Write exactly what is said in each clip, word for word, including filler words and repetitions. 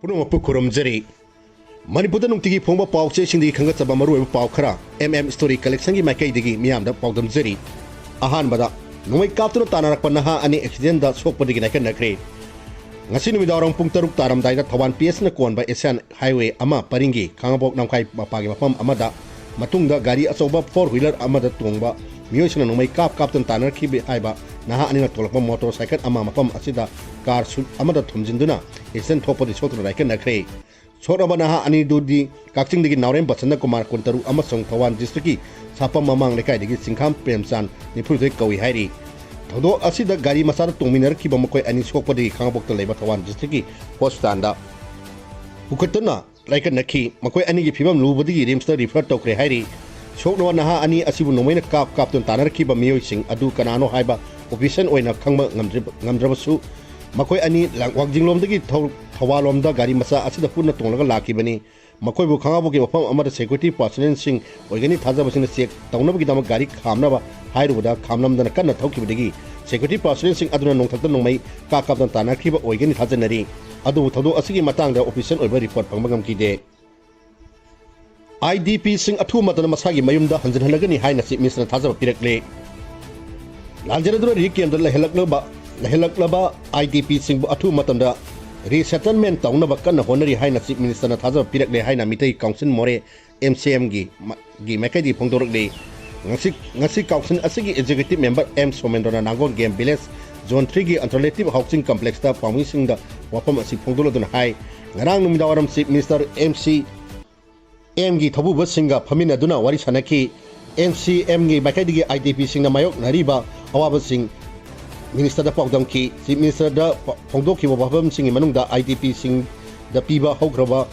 ꯄꯨꯝꯅꯃꯛꯄꯨ ꯈꯨꯔꯨꯝꯖꯔꯤ꯫ ꯃꯅꯤꯄꯨꯔꯗ ꯅꯨꯡꯇꯤꯒꯤ ꯐꯣꯡꯕ ꯄꯥꯎ ꯆꯦꯁꯤꯡꯗꯒꯤ ꯈꯟꯒꯠꯆꯕ ꯃꯔꯨꯑꯣꯏꯕ ꯄꯥꯎ ꯈꯔ ꯑꯦꯝ ꯑꯦꯝ ꯁ꯭ꯇꯣꯔꯤ ꯀꯂꯦꯛꯁꯟꯒꯤ ꯃꯥꯏꯀꯩꯗꯒꯤ ꯃꯤꯌꯥꯝꯗ ꯄꯥꯎꯗꯝꯖꯔꯤ꯫ ꯑꯍꯥꯟꯕꯗ, ꯅꯣꯡꯃꯩ ꯀꯥꯞꯇꯨꯅ ꯇꯥꯟꯅꯔꯛꯄ ꯅꯍꯥ ꯑꯅꯤ ꯑꯦꯛꯁꯤꯗꯦꯟꯗ ꯁꯣꯛꯄꯗꯒꯤ ꯅꯥꯏꯀꯠꯅꯈ꯭ꯔꯦ꯫ ꯉꯁꯤ ꯅꯨꯃꯤꯗꯥꯡꯋꯥꯏꯔꯝ ꯄꯨꯡ ꯇꯔꯨꯛ ꯇꯥꯔꯝꯗꯥꯏꯗ ꯊꯧꯕꯥꯜ ꯄꯤ ꯑꯦꯁꯅ ꯀꯣꯟꯕ ꯑꯦꯁꯤꯌꯥꯟ ꯍꯥꯏꯋꯦ ꯑꯃ ꯄꯔꯤꯡꯒꯤ ꯈꯥꯉꯕꯣꯛ ꯅꯝꯈꯥꯏ ꯃꯄꯥꯒꯤ ꯃꯐꯝ ꯑꯃꯗ ꯃꯇꯨꯡꯗ ꯒꯥꯔꯤ ꯑꯆꯧꯕ ꯐꯣꯔ ꯋꯤꯂꯔ ꯑꯃꯗ ꯇꯣꯡꯕ ꯃꯤꯑꯣꯏꯁꯤꯡꯅ ꯅꯣꯡꯃꯩ ꯀꯥꯞ ꯀꯥꯞꯇꯨꯅ ꯇꯥꯟꯅꯔꯛꯈꯤꯕ ꯍꯥꯏꯕ ꯅꯍꯥ ꯑꯅꯤꯅ ꯇꯣꯡꯂꯛꯄ ꯃꯣꯇꯣꯔ ꯁꯥꯏꯀꯜ ꯑꯃ ꯃꯐꯝ ꯑꯁꯤꯗ ꯀꯥꯔ ꯁꯨꯠ ꯑꯃꯗ ꯊꯣꯝꯖꯤꯟꯗꯨꯅ ꯑꯦꯛꯁꯤꯗꯦꯟ ꯊꯣꯛꯄꯗꯒꯤ ꯁꯣꯛꯇꯨꯅ ꯂꯥꯏꯀꯠꯅꯈ꯭ꯔꯦ꯫ ꯁꯣꯛꯂꯕ ꯅꯍꯥ ꯑꯅꯤꯗꯨꯗꯤ ꯀꯛꯆꯤꯡꯗꯒꯤ ꯅꯥꯎꯔꯦꯝ ꯕꯁꯟꯇ ꯀꯨꯃꯥꯔ ꯀꯨꯟꯇꯔꯨꯛ ꯑꯃꯁꯨꯡ ꯊꯧꯕꯥꯜ ꯗꯤꯁꯇ꯭ꯔꯤꯛꯀꯤ ꯁꯥꯄꯝ ꯃꯃꯥꯡ ꯂꯩꯀꯥꯏꯗꯒꯤ ꯆꯤꯡꯈꯥꯝ ꯄ꯭ꯔꯦꯝꯆꯥꯟ ꯅꯤꯐꯨꯅꯤꯊꯣꯏ ꯀꯧꯏ ꯍꯥꯏꯔꯤ꯫ ꯊꯧꯗꯣꯛ ꯑꯁꯤꯗ ꯒꯥꯔꯤ ꯃꯆꯥꯗ ꯇꯣꯡꯃꯤꯟꯅꯔꯛꯈꯤꯕ ꯃꯈꯣꯏ ꯑꯅꯤ ꯁꯣꯛꯄꯗꯒꯤ ꯈꯥꯉꯕꯣꯛꯇ ꯂꯩꯕ ꯊꯧꯕꯥꯜ ꯗꯤꯁꯇ꯭ꯔꯤꯛꯀꯤ ꯍꯣꯁꯄꯤꯇꯥꯜꯗ ꯄꯨꯈꯠꯇꯨꯅ ꯂꯥꯏꯀꯠꯅꯈꯤ꯫ ꯃꯈꯣꯏ ꯑꯅꯤꯒꯤ ꯐꯤꯕꯝ ꯂꯨꯕꯗꯒꯤ ꯔꯤꯝꯁꯇ ꯔꯤꯐꯔ ꯇꯧꯈ꯭ꯔꯦ ꯍꯥꯏꯔꯤ꯫ ꯁꯣꯛꯅꯕ ꯅꯍꯥ ꯑꯅꯤ ꯑꯁꯤꯕꯨ ꯅꯣꯡꯃꯩꯅ ꯀꯥꯞ ꯀꯥꯞꯇꯨꯅ ꯇꯥꯟꯅꯔꯛꯈꯤꯕ ꯃꯤꯑꯣꯏꯁꯤꯡ ꯑꯗꯨ ꯀꯅꯥꯅꯣ ꯍꯥꯏꯕ ꯑꯣꯐꯤꯁꯤꯌꯦꯜ ꯑꯣꯏꯅ ꯈꯪꯕ ꯉꯝꯗ꯭ꯔꯤꯕ-, ꯉꯝꯗ꯭ꯔꯕꯁꯨ, ꯃꯈꯣꯏ ꯑꯅꯤ ꯂꯥꯡ-, ꯋꯥꯡꯖꯤꯡꯂꯣꯝꯗꯒꯤ ꯊꯧ-, ꯊꯧꯕꯥꯜꯂꯣꯝꯗ ꯒꯥꯔꯤ ꯃꯆꯥ ꯑꯁꯤꯗ ꯄꯨꯟꯅ ꯇꯣꯡꯂꯒ ꯂꯥꯛꯈꯤꯕꯅꯤ꯫ ꯃꯈꯣꯏꯕꯨ ꯈꯥꯉꯕꯣꯛꯀꯤ ꯃꯐꯝ ꯑꯃꯗ ꯁꯦꯀ꯭ꯌꯨꯔꯤꯇꯤ ꯄꯥꯔꯁꯣꯅꯦꯜꯁꯤꯡ ꯑꯣꯏꯒꯅꯤ ꯊꯥꯖꯕꯁꯤꯡꯅ ꯆꯦꯛ ꯇꯧꯅꯕꯒꯤꯗꯃꯛ ꯒꯥꯔꯤ ꯈꯥꯝꯅꯕ ꯍꯥꯏꯔꯨꯕꯗ ꯈꯥꯝꯂꯝꯗꯅ ꯀꯟꯅ ꯊꯧꯈꯤꯕꯗꯒꯤ ꯁꯦꯀ꯭ꯌꯨꯔꯤꯇꯤ ꯄꯥꯔꯁꯣꯅꯦꯜꯁꯤꯡ ꯑꯗꯨꯅ ꯅꯣꯡꯊꯛꯇ ꯅꯣꯡꯃꯩ ꯀꯥꯞ ꯀꯥꯞꯇꯨꯅ ꯇꯥꯟꯅꯈꯤꯕ ꯑꯣꯏꯒꯅꯤ ꯊꯥꯖꯅꯔꯤ꯫ ꯑꯗꯨꯕꯨ ꯊꯧꯗꯣꯛ ꯑꯁꯤꯒꯤ ꯃꯇꯥꯡꯗ ꯑꯣꯐꯤꯁꯤꯌꯦꯜ ꯑꯣꯏꯕ ꯔꯤꯄꯣꯔꯠ ꯐꯪꯕ ꯉꯝꯈꯤꯗꯦ꯫ ꯑꯥꯏ ꯗꯤ ꯄꯤꯁꯤꯡ ꯑꯊꯨꯕ ꯃꯇꯝꯗ ꯃꯁꯥꯒꯤ ꯃꯌꯨꯝꯗ ꯍꯟꯖꯤꯟꯍꯜꯂꯒꯅꯤ ꯍꯥꯏꯅ ꯆꯤꯐ ꯃꯤꯅꯤꯁꯇꯔꯅ ꯊꯥꯖꯕ ꯄꯤꯔꯛꯂꯦ꯫ ꯂꯥꯟꯖꯦꯜ ꯑꯗꯨꯅ ꯔꯤꯂꯤꯐ ꯀꯦꯝꯞꯇ ꯂꯩꯍꯜꯂꯛꯂꯕ, ꯂꯩꯍꯜꯂꯛꯂꯕ ꯑꯥꯏ ꯗꯤ ꯄꯤꯁꯤꯡꯕꯨ ꯑꯊꯨꯕ ꯃꯇꯝꯗ ꯔꯤꯁꯦꯇꯜꯃꯦꯟ ꯇꯧꯅꯕ ꯀꯟꯅ ꯍꯣꯠꯅꯔꯤ ꯍꯥꯏꯅ ꯆꯤꯐ ꯃꯤꯅꯤꯁꯇꯔꯅ ꯊꯥꯖꯕ ꯄꯤꯔꯛꯂꯦ ꯍꯥꯏꯅ ꯃꯤꯇꯩ ꯀꯥꯎꯟꯁꯤꯜ ꯃꯣꯔꯦ, ꯑꯦꯝ ꯁꯤ ꯑꯦꯝꯒꯤ ꯃ-, ꯒꯤ ꯃꯥꯏꯀꯩꯗꯒꯤ ꯐꯣꯡꯗꯣꯔꯛꯂꯤ꯫ ꯉꯁꯤ, ꯉꯁꯤ ꯀꯥꯎꯟꯁꯤꯜ ꯑꯁꯤꯒꯤ ꯑꯦꯛꯖꯤꯀ꯭ꯌꯨꯇꯤꯚ ꯃꯦꯝꯕꯔ ꯑꯦꯝ ꯁꯣꯃꯦꯟꯗ꯭ꯔꯣꯅ ꯅꯥꯡꯒꯣꯟ ꯒꯦꯝ ꯚꯤꯂꯦꯖ ꯖꯣꯟ ꯊ꯭ꯔꯤꯒꯤ ꯑꯜꯇꯔꯅꯦꯇꯤꯚ ꯍꯥꯎꯁꯤꯡ ꯀꯝꯄ꯭ꯂꯦꯛꯁꯇ ꯄꯥꯎꯃꯤꯁꯤꯡꯗ ꯋꯥꯐꯝ ꯑꯁꯤ ꯐꯣꯡꯗꯣꯛꯂꯗꯨꯅ ꯍꯥꯏ, ꯉꯔꯥꯡ ꯅꯨꯃꯤꯗꯥꯡꯋꯥꯏꯔꯝ ꯆꯤꯐ ꯃꯤꯅꯤꯁꯇꯔ, ꯑꯦꯝ ꯁꯤ ꯑꯦꯝꯒꯤ ꯊꯧꯕꯨꯕꯁꯤꯡꯒ ꯐꯝꯃꯤꯟꯅꯗꯨꯅ ꯋꯥꯔꯤ ꯁꯥꯟꯅꯈꯤ꯫ ꯑꯦꯝ ꯁꯤ ꯑꯦꯝꯒꯤ ꯃꯥꯏꯀꯩꯗꯒꯤ ꯑꯥꯏ ꯗꯤ ꯄꯤꯁꯤꯡꯅ ꯃꯥꯌꯣꯛꯅꯔꯤꯕ ꯑꯋꯥꯕꯁꯤꯡ ꯃꯤꯅꯤꯁꯇꯔꯗ ꯄꯥꯎꯗꯝꯈꯤ꯫ ꯆꯤꯐ ꯃꯤꯅꯤꯁꯇꯔꯗ ꯐ-, ꯐꯣꯡꯗꯣꯛꯈꯤꯕ ꯋꯥꯐꯝꯁꯤꯡꯒꯤ ꯃꯅꯨꯡꯗ ꯑꯥꯏ ꯗꯤ ꯄꯤꯁꯤꯡꯗ ꯄꯤꯕ ꯍꯧꯈ꯭ꯔꯕ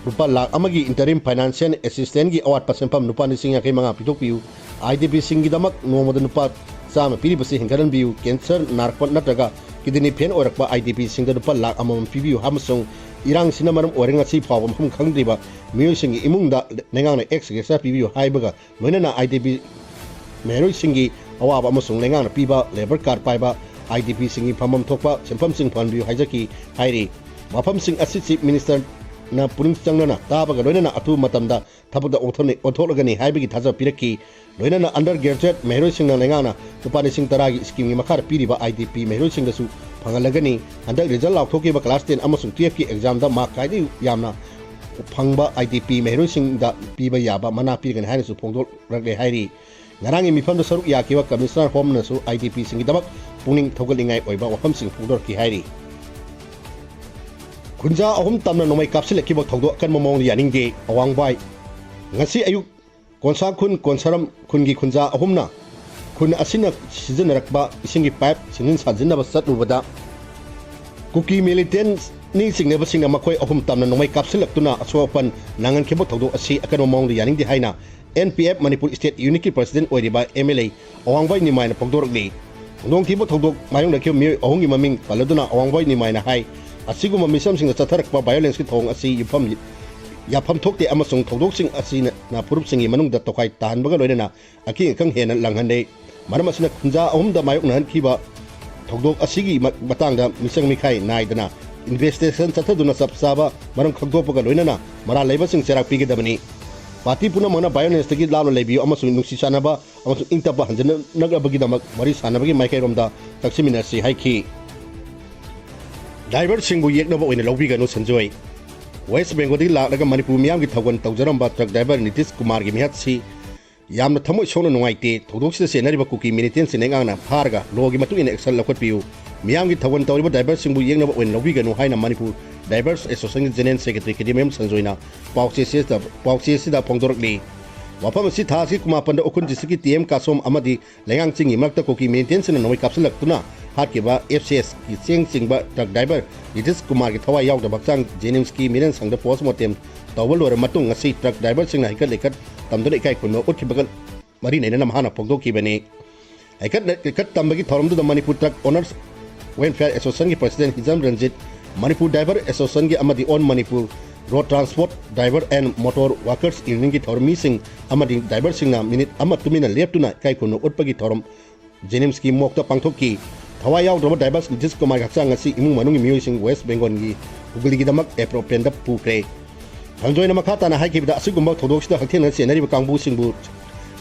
ꯂꯨꯄꯥ ꯂꯥꯈ ꯑꯃꯒꯤ ꯏꯟꯇꯔꯤꯝ ꯐꯥꯏꯅꯥꯟꯁꯤꯌꯦꯜ ꯑꯦꯁꯤꯁꯇꯦꯟꯁꯒꯤ ꯑꯋꯥꯠꯄ ꯁꯦꯟꯐꯝ ꯂꯨꯄꯥ ꯂꯤꯁꯤꯡ ꯌꯥꯡꯈꯩ ꯃꯉꯥ ꯄꯤꯊꯣꯛꯄꯤꯌꯨ, ꯑꯥꯏ ꯗꯤ ꯄꯤꯁꯤꯡꯒꯤꯗꯃꯛ ꯅꯣꯡꯃꯗ ꯂꯨꯄꯥ ꯆꯥꯝꯃ ꯄꯤꯔꯤꯕꯁꯤ ꯍꯦꯟꯒꯠꯍꯟꯕꯤꯌꯨ, ꯀꯦꯟꯁꯔ ꯅꯥꯔꯛꯄ ꯅꯠꯇ꯭ꯔꯒ ꯀꯤꯗꯅꯤ ꯐꯦꯜ ꯑꯣꯏꯔꯛꯄ ꯑꯥꯏ ꯗꯤ ꯄꯤꯁꯤꯡꯗ ꯂꯨꯄꯥ ꯂꯥꯈ ꯑꯃꯃꯝ ꯄꯤꯕꯤꯌꯨ ꯑꯃꯁꯨꯡ ꯏꯔꯥꯡꯁꯤꯅ ꯃꯔꯝ ꯑꯣꯏꯔꯒ ꯉꯁꯤ ꯐꯥꯎꯕ ꯃꯐꯝ ꯈꯪꯗ꯭ꯔꯤꯕ ꯃꯤꯑꯣꯏꯁꯤꯡꯒꯤ ꯏꯃꯨꯡꯗ ꯂꯩꯉꯥꯛꯅ ꯑꯦꯛꯁ ꯒ꯭ꯔꯦꯁꯤꯌꯥ ꯄꯤꯕꯤꯌꯨ ꯍꯥꯏꯕꯒ ꯂꯣꯏꯅꯅ ꯑꯥꯏ ꯗꯤ ꯄꯤ ꯃꯍꯩꯔꯣꯏꯁꯤꯡꯒꯤ ꯑꯋꯥꯕ ꯑꯃꯁꯨꯡ ꯂꯩꯉꯥꯛꯅ ꯄꯤꯕ ꯂꯦꯕꯔ ꯀꯥꯔꯗ ꯄꯥꯏꯕ ꯑꯥꯏ ꯗꯤ ꯄꯤꯁꯤꯡꯒꯤ ꯐꯝꯐꯝ ꯊꯣꯛꯄ ꯁꯦꯟꯐꯝꯁꯤꯡ ꯐꯪꯍꯟꯕꯤꯌꯨ ꯍꯥꯏꯖꯈꯤ ꯍꯥꯏꯔꯤ꯫ ꯋꯥꯐꯝꯁꯤꯡ ꯑꯁꯤ Chief Minister ꯅ ꯄꯨꯛꯅꯤꯡ ꯆꯪꯅꯅ ꯇꯥꯕꯒ ꯂꯣꯏꯅꯅ ꯑꯊꯨꯕ ꯃꯇꯝꯗ ꯊꯕꯛꯇ ꯑꯣꯟꯊꯣꯛꯅꯤ-, ꯑꯣꯟꯊꯣꯛꯂꯒꯅꯤ ꯍꯥꯏꯕꯒꯤ ꯊꯥꯖꯕ ꯄꯤꯔꯛꯈꯤ꯫ ꯂꯣꯏꯅꯅ under graduate ꯃꯍꯩꯔꯣꯏꯁꯤꯡꯅ ꯂꯩꯉꯥꯛꯅ ꯂꯨꯄꯥ ꯂꯤꯁꯤꯡ ꯇꯔꯥꯒꯤ scheme ꯒꯤ ꯃꯈꯥꯗ ꯄꯤꯔꯤꯕ I D P ꯃꯍꯩꯔꯣꯏꯁꯤꯡꯗꯁꯨ ꯐꯪꯍꯜꯂꯒꯅꯤ꯫ ꯍꯟꯗꯛ result ꯂꯥꯎꯊꯣꯛꯈꯤꯕ class ten ꯑꯃꯁꯨꯡ twelve ꯀꯤ exam ꯗ mark ꯈ꯭ꯋꯥꯏꯗꯒꯤ ꯌꯥꯝꯅ ꯐꯪꯕ I D P ꯃꯍꯩꯔꯣꯏꯁꯤꯡꯗ ꯄꯤꯕ ꯌꯥꯕ ꯃꯅꯥ ꯄꯤꯔꯒꯅꯤ ꯍꯥꯏꯅꯁꯨ ꯐꯣꯡꯗꯣꯛꯂꯛꯂꯦ ꯍꯥꯏꯔꯤ꯫ ꯉꯔꯥꯡꯒꯤ ꯃꯤꯐꯝꯗ ꯁꯔꯨꯛ ꯌꯥꯈꯤꯕ Commissioner Home ꯅꯁꯨ I D P ꯁꯤꯡꯒꯤꯗꯃꯛ ꯄꯨꯛꯅꯤꯡ ꯊꯧꯒꯠꯅꯤꯡꯉꯥꯏ ꯑꯣꯏꯕ ꯋꯥꯐꯝꯁꯤꯡ ꯐꯣꯡꯗꯣꯔꯛꯈꯤ ꯍꯥꯏꯔꯤ꯫ ꯈꯨꯟꯖꯥ ꯑꯍꯨꯝ ꯇꯝꯅ ꯅꯣꯡꯃꯩ ꯀꯥꯞꯁꯤꯜꯂꯛꯈꯤꯕ ꯊꯧꯗꯣꯛ ꯑꯀꯟꯕ ꯃꯑꯣꯡꯗ ꯌꯥꯅꯤꯡꯗꯦ꯫ ꯑꯋꯥꯡꯚꯥꯏ꯫ ꯉꯁꯤ ꯑꯌꯨꯛ ꯀꯣꯟꯁꯥ ꯈꯨꯟ ꯀꯣꯟꯁꯥꯔꯝ ꯈꯨꯟꯒꯤ ꯈꯨꯟꯖꯥ ꯑꯍꯨꯝꯅ ꯈꯨꯟ ꯑꯁꯤꯅ ꯁꯤꯖꯤꯟꯅꯔꯛꯄ ꯏꯁꯤꯡꯒꯤ pipe ꯁꯦꯝꯖꯤꯟ ꯁꯥꯖꯤꯟꯅꯕ ꯆꯠꯂꯨꯕꯗ ꯀꯨꯀꯤ militant ꯅꯤ ꯆꯤꯡꯅꯕꯁꯤꯡꯅ ꯃꯈꯣꯏ ꯑꯍꯨꯝ ꯇꯝꯅ ꯅꯣꯡꯃꯩ ꯀꯥꯞꯁꯤꯜꯂꯛꯇꯨꯅ ꯑꯁꯣꯛ ꯑꯄꯟ ꯅꯪꯍꯟꯈꯤꯕ ꯊꯧꯗꯣꯛ ꯑꯁꯤ ꯑꯀꯟꯕ ꯃꯑꯣꯡꯗ ꯌꯥꯅꯤꯡꯗꯦ ꯍꯥꯏꯅ N P F Manipur State Unit ꯀꯤ President ꯑꯣꯏꯔꯤꯕ M L A ꯑꯋꯥꯡꯚꯥꯏ ꯅꯤꯃꯥꯏꯅ ꯐꯣꯡꯗꯣꯔꯛꯂꯤ꯫ ꯈꯨꯗꯣꯡꯊꯤꯕ ꯊꯧꯗꯣꯛ ꯃꯥꯌꯣꯛꯅꯈꯤꯕ ꯃꯤꯑꯣꯏ ꯑꯍꯨꯝꯒꯤ ꯃꯃꯤꯡ ꯄꯜꯂꯗꯨꯅ ꯑꯋꯥꯡꯚꯥꯏ ꯅꯤꯃꯥꯏꯅ ꯍꯥꯏ, ꯑꯁꯤꯒꯨꯝꯕ ꯃꯤꯆꯝꯁꯤꯡꯅ ꯆꯠꯊꯔꯛꯄ violence ꯀꯤ ꯊꯧꯑꯣꯡ ꯑꯁꯤ ꯌꯨꯝꯐꯝ, ꯌꯥꯐꯝ ꯊꯣꯛꯇꯦ ꯑꯃꯁꯨꯡ ꯊꯧꯗꯣꯛꯁꯤꯡ ꯑꯁꯤꯅ ꯐꯨꯔꯨꯞꯁꯤꯡꯒꯤ ꯃꯅꯨꯡꯗ ꯇꯣꯈꯥꯏ ꯇꯥꯍꯟꯕꯒ ꯂꯣꯏꯅꯅ ꯑꯀꯤ ꯑꯈꯪ ꯍꯦꯟꯅ ꯂꯥꯡꯍꯜꯂꯦ꯫ ꯃꯔꯝ ꯑꯁꯤꯅ ꯈꯨꯟꯖꯥ ꯑꯍꯨꯝꯗ ꯃꯥꯌꯣꯛꯅꯍꯟꯈꯤꯕ ꯊꯧꯗꯣꯛ ꯑꯁꯤꯒꯤ ꯃ-, ꯃꯇꯥꯡꯗ ꯃꯤꯆꯪ ꯃꯤꯈꯥꯏ ꯅꯥꯏꯗꯅ investigation ꯆꯠꯊꯗꯨꯅ ꯆꯞ ꯆꯥꯕ ꯃꯔꯝ ꯈꯪꯗꯣꯛꯄꯒ ꯂꯣꯏꯅꯅ ꯃꯔꯥꯜ ꯂꯩꯕꯁꯤꯡ ꯆꯩꯔꯥꯛ ꯄꯤꯒꯗꯕꯅꯤ꯫ Party ꯄꯨꯝꯅꯃꯛꯅ violence ꯇꯒꯤ ꯂꯥꯞꯅ ꯂꯩꯕꯤꯌꯨ ꯑꯃꯁꯨꯡ ꯅꯨꯡꯁꯤ ꯆꯥꯟꯅꯕ ꯑꯃꯁꯨꯡ ꯏꯪ ꯇꯞꯄ ꯍꯟꯖꯤꯟꯅꯕꯒꯤ ꯃꯥꯏꯀꯩꯔꯣꯝꯗ ꯆꯪꯁꯤꯟꯃꯤꯟꯅꯁꯤ ꯍꯥꯏꯈꯤ꯫ Driver ꯁꯤꯡꯕꯨ ꯌꯦꯛꯅꯕ ꯑꯣꯏꯅ ꯂꯧꯕꯤꯒꯅꯨ ꯁꯟꯖꯣꯏ꯫ West Bengal ꯗꯒꯤ ꯂꯥꯛꯂꯒ ꯃꯅꯤꯄꯨꯔ ꯃꯤꯌꯥꯝꯒꯤ ꯊꯧꯒꯜ ꯇꯧꯖꯔꯝꯕ truck driver ꯅꯤꯇꯤꯁ ꯀꯨꯃꯥꯔꯒꯤ ꯃꯤꯍꯥꯠꯁꯤ ꯌꯥꯝꯅ ꯊꯃꯣꯏ ꯁꯣꯛꯅ ꯅꯨꯡꯉꯥꯏꯇꯦ꯫ ꯊꯧꯗꯣꯛꯁꯤꯗ ꯆꯦꯟꯅꯔꯤꯕ ꯀꯨꯀꯤ militant ꯁꯤꯡ ꯂꯩꯉꯥꯛꯅ ꯐꯥꯔꯒ law ꯒꯤ ꯃꯇꯨꯡ ꯏꯟꯅ action ꯂꯧꯈꯠꯄꯤꯌꯨ꯫ ꯃꯤꯌꯥꯝꯒꯤ ꯊꯧꯒꯜ ꯇꯧꯔꯤꯕ driver ꯁꯤꯡꯕꯨ ꯌꯦꯛꯅꯕ ꯑꯣꯏꯅ ꯂꯧꯕꯤꯒꯅꯨ ꯍꯥꯏꯅ ꯃꯅꯤꯄꯨꯔ Drivers Association ꯒꯤ General Secretary ꯀꯦꯗꯤꯃꯌꯨꯝ ꯁꯟꯖꯣꯏꯅ ꯄꯥꯎꯆꯦ ꯑꯁꯤꯗ, ꯄꯥꯎꯆꯦ ꯑꯁꯤꯗ ꯐꯣꯡꯗꯣꯔꯛꯂꯤ꯫ ꯋꯥꯐꯝ ꯑꯁꯤ ꯊꯥ ꯑꯁꯤꯒꯤ ꯀꯨꯟꯃꯥꯄꯟꯗ ꯎꯈ꯭ꯔꯨꯜ district ꯀꯤ T M ꯀꯥꯁꯣꯝ ꯑꯃꯗꯤ ꯂꯩꯉꯥꯡ ꯆꯤꯡꯒꯤ ꯃꯔꯛꯇ ꯀꯨꯀꯤ militant ꯁꯤꯡꯅ ꯅꯣꯡꯃꯩ ꯀꯥꯞꯁꯤꯜꯂꯛꯇꯨꯅ ꯍꯥꯠꯈꯤꯕ F C S ꯀꯤ ꯆꯦꯡ ꯆꯤꯡꯕ truck driver ꯅꯤꯇꯤꯁ ꯀꯨꯃꯥꯔꯒꯤ ꯊꯋꯥꯏ ꯌꯥꯎꯗꯕ ꯍꯛꯆꯥꯡ JNIMS ꯀꯤ ꯃꯤꯔꯦꯟ ꯁꯪꯗ post mortem ꯇꯧꯕ ꯂꯣꯏꯔꯕ ꯃꯇꯨꯡ ꯉꯁꯤ truck driver ꯁꯤꯡꯅ ꯍꯩꯀꯠ ꯂꯩꯀꯠ ꯇꯝꯗꯨꯅ ꯏꯀꯥꯏ ꯈꯨꯝꯅꯕ ꯎꯠꯈꯤꯕꯒ ꯃꯔꯤ ꯂꯩꯅꯅ ꯃꯍꯥꯛꯅ ꯐꯣꯡꯗꯣꯛꯈꯤꯕꯅꯤ꯫ ꯍꯩꯀꯠ ꯂꯩꯀꯠ ꯇꯝꯕꯒꯤ ꯊꯧꯔꯝꯗꯨꯗ Manipur Truck Owners Welfare Association ꯒꯤ President ꯍꯤꯖꯝ ꯔꯟꯖꯤꯠ, Manipur Driver Association ꯒꯤ ꯑꯃꯗꯤ All Manipur Road Transport Driver and Motor Workers Union ꯒꯤ ꯊꯧꯔꯝ ꯃꯤꯁꯤꯡ ꯑꯃꯗꯤ driver ꯁꯤꯡꯅ minute ꯑꯃ ꯇꯨꯃꯤꯟꯅ ꯂꯦꯞꯇꯨꯅ ꯏꯀꯥꯏ ꯈꯨꯝꯅꯕ ꯎꯠꯄꯒꯤ ꯊꯧꯔꯝ JNIMS ꯀꯤ ꯃꯣꯛꯇ ꯄꯥꯡꯊꯣꯛꯈꯤ꯫ ꯊꯋꯥꯏ ꯌꯥꯎꯗ꯭ꯔꯕ ꯗ꯭ꯔꯥꯏꯚꯔ ꯅꯤꯇꯤꯁ ꯀꯨꯃꯥꯔꯒꯤ ꯍꯛꯆꯥꯡ ꯑꯁꯤ ꯏꯃꯨꯡ ꯃꯅꯨꯡꯒꯤ ꯃꯤꯑꯣꯏꯁꯤꯡ ꯋꯦꯁ ꯕꯦꯡꯒꯣꯜꯒꯤ ꯍꯨꯒꯂꯤꯒꯤꯗꯃꯛ ꯑꯦꯄ꯭ꯔꯣꯄꯦꯟꯗ ꯄꯨꯈ꯭ꯔꯦ꯫ ꯁꯟꯖꯣꯏꯅ ꯃꯈꯥ ꯇꯥꯅ ꯍꯥꯏꯈꯤꯕꯗ, ꯑꯁꯤꯒꯨꯝꯕ ꯊꯧꯗꯣꯛꯁꯤꯗ ꯍꯛꯊꯦꯡꯅ ꯆꯦꯟꯅꯔꯤꯕ ꯀꯥꯡꯕꯨꯁꯤꯡꯕꯨ,